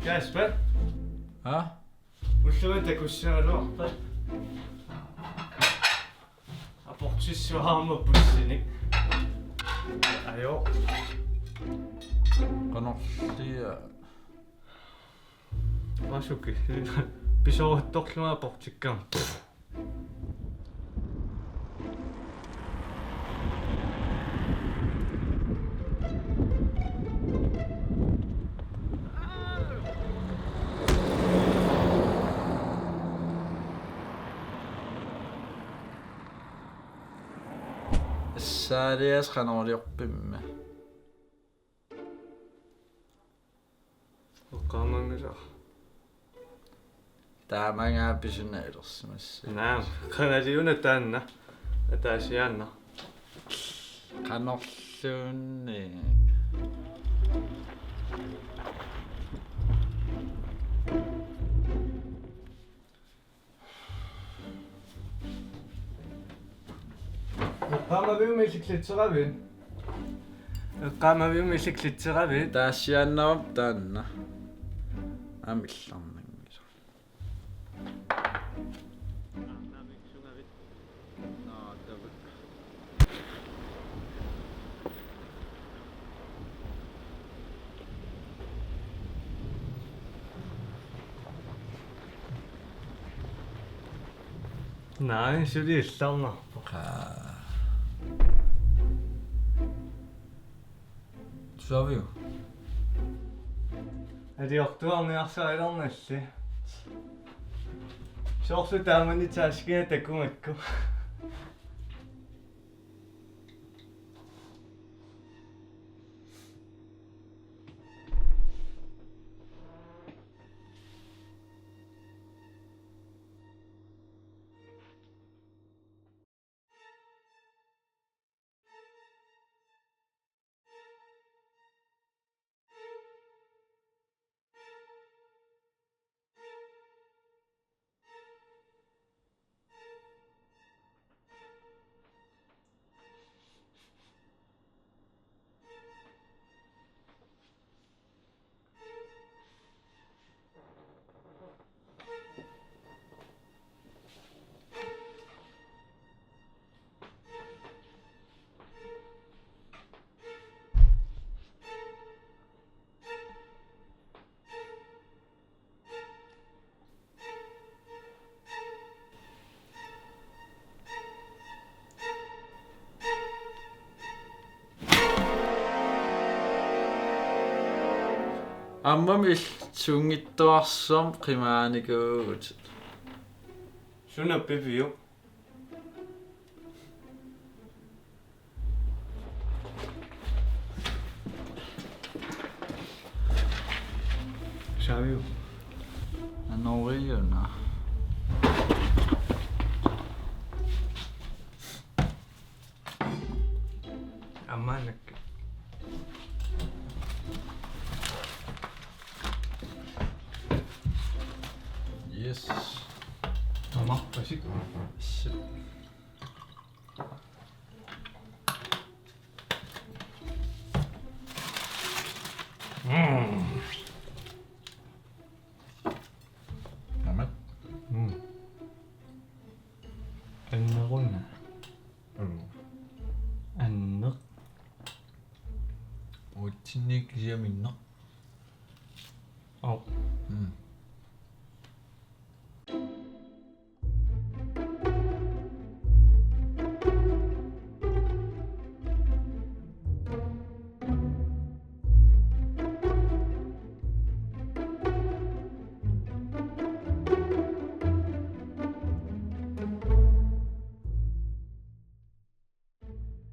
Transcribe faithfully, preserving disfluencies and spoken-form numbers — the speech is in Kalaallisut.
Kasper? Ha? Ullumi takussagaluarpat. Aportissuarama bussinik. Ajo. Qanorlia. Masuki. Pisooruttorlunga aportikkama. Saarias qanoq iliorpimmi? Eqqaamanngisara. Taamaanga pisuna ilersimassaagut. Naa, qangali una taanna. Ataasiaannaq. Qanorluunniit. Eqqaamaviummik isikkoqassavit? Eqqaamaviummik isikkoqassavit? Taasiaannarami taanna. Aamma illarnanngilaq. Naa, suli illarnarpoq. Qaa. Suaviu? Aliortuarniarsarilernissi. Soorlu taamani taskia takumakku. Ammami illit suunngitsuararsuarmik qimaanikuuvugut. Suna piviuk? Saviu. Anoriuna. Amanak. Yes. Tamarpasik. Sip. Mm. Amat. Mm. Anneruna. Mm. Anneq. Uatsinnik kisianni minneq. Oh. Mm.